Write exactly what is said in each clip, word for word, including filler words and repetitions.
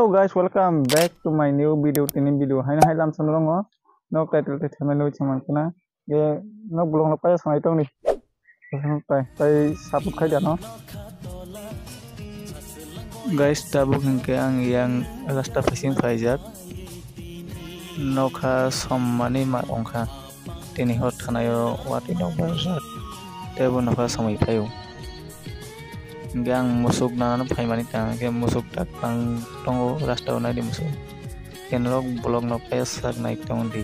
Guys, welcome back to my new video. Tini video haino hai lamsa no rongo. No title te thumbnail wi chama kana. Ye no vlog no paya sanai tong ni. Tai, tai support khai da no. Guys, tabuk hinkhe ang yang rasta facing phaijak. Nokha sommani ma ongkha. Tini hor thanaio watwi nok barjak. Tebo nokha somoi phaio. Hinkhe ang musuk nanano phaimani tang, hinkhe musuk tak tang tongo, rasta o naidi musuk. Hinkhe norok vlog no paya sak nai tong di.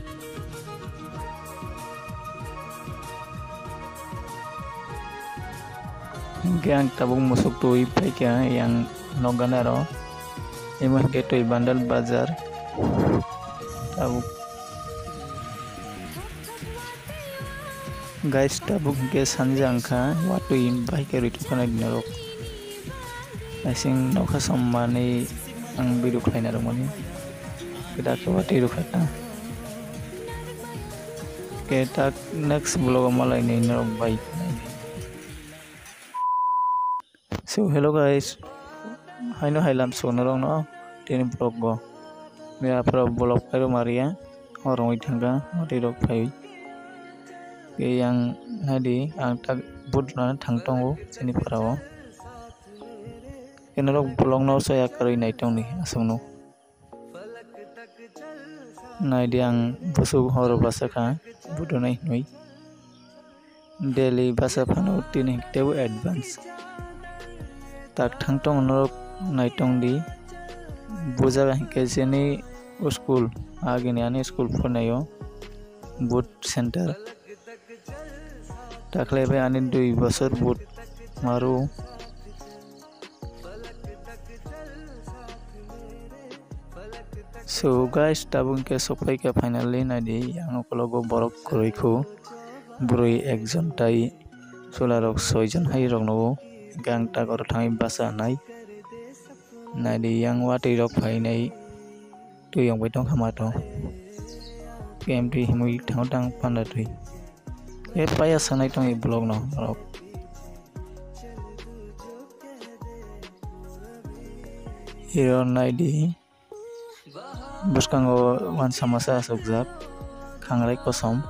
Hinkhe ang tabuk musuk twi phaikha yang nok gana ro. Imo hinkhe twi bandal bazar. Tabuk. Guys, tabuk hinkhe sanja wngkha, watwi bai khe rwi tongkha nai norok. Asing nokha sommani ang video khlaina rwmani. Khe dak khe watwi rwkha ta. Khe tak next vlog o malai nai norok bai. So hello guys, haino hai lamsok norok no tini vlog o. Mia phra vlog phai rw maria, hor wngwi thangkha, watwi rok phaiwi. Khe yang naidi, ang tak boot rwna thang tongo chini phara o. Khe norok vlog no soya karwi nai tong di aswk no. Naidi ang bwswk horo bwsakha, budonai hinwi. Daily bwsa phano tini teibo advance. Tak thang tong norok nai tong di. Bujaga hinkhe chini school, agini ani school phurnaio boot center. Takhlai bai ani dui bosor boot maru. So guys, tabuk khe sokphaikha finally, naidi yang ukologo borok kwrwi khu, bwrwi ekjon tai chwla rok soijon hai rok nugo, gang tak oro thangwi bwsa nai, naidi yang watwi rok phainai. Twi yong bai tong kha mato. K M T himwi thango tang panda twi. E paya sanai tong e vlog no norok. Hero naidi. Bwskango wansa masa asokjak. Khangrai kosom.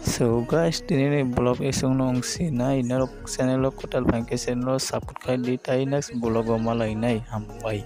So guys, tini ni vlog isuk no wng si nai, norok channel o kwtal phaikhe channel o support khai di, tai next vlog o malai nai, hambai.